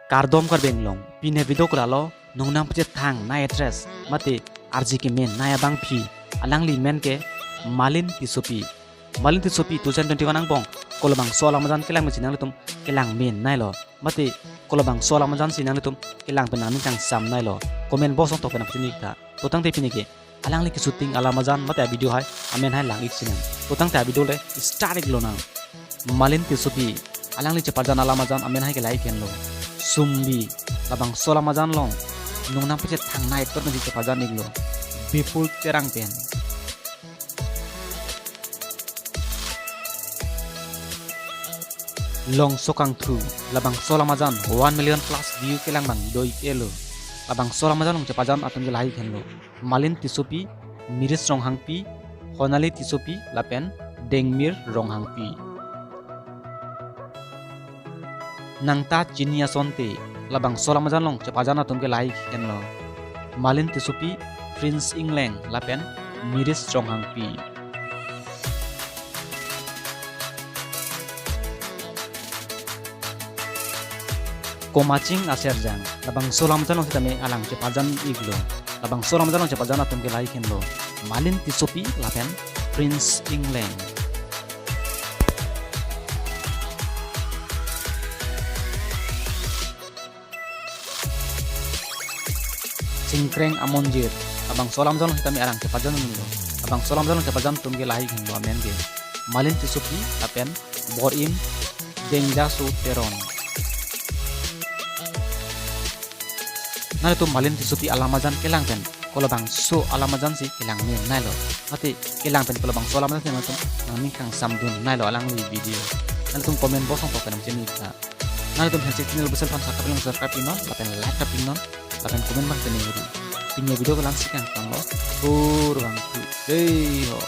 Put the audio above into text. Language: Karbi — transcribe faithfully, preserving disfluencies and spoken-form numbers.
Kardom Karbi Anglong, pini avideo ke lalo, nongnam pachethang nai actress, mate arje kemen nai abangpi, alangli men ke Malin Tissopi. Malin Tissopi two thousand twenty-one angbong kolabangso alamajan kelang pensi nanglitum kelang men nailo, mate kolabangso alamajan si nanglitum kelang pen nangning kangsam nailo, comment box along tok pen nangpachini tha. To tangte pini ke alangli keshooting alamajan mate avideo hai amen hai lang-ik sinang. To tangte avideo le start-ik lonang. Malin Tissopi alangli chepajan alamajan amen hai ke lahai henlo: Sumbi. Labangso alamajan along nongnam pachethang nai actor pensi chepajan-iklo, Bipul Terang pen. Longso Kangthu, labangso alamajan one million plus view kelang abang do-ik-etlo. Labangso alamajan along chepajan atum ke lahai henlo: Malin Tissopi, Miris Ronghangpi, Honali Tissopi lapen Dengmir Ronghangpi. Nangta Chini Asonte, labangso alamajan along chepajan atum ke lahai henlo: Malin Tissopi, Prince Engleng lapen Miris Ronghangpi. Komaching Aserjang, labangso alamajan along sitame alang chepajan-iklo. Labangso alamajan along chepajan atum ke lahai henlo: Malin Tissopi lapen Prince Engleng. Singkreng Amonjir, labangso alamajan along sitame alang chepajan-iklo. Labangso alamajan along chepajan atum ke lahai henlo amen ke: Malin Tissopi lapen Bor-im Dengjaso Teron. Nanglitum Malin Tissopi alamajan kelang pen kolabangso alamajan si kelang men nailo, mate kelang pen kolabangso alamajan si nanglitum nangning kangsam dun nailo alangli video. Nanglitum comment box along tok pen nangpachini tha. Nanglitum Handshake channel busel aphan subscribe, subscribe-iknon lapen like ta pi-iknon lapen comment abang pen ning ri. Pini avideo ke la-ansi kangtanglo. Kurvangthu. Jai Ho.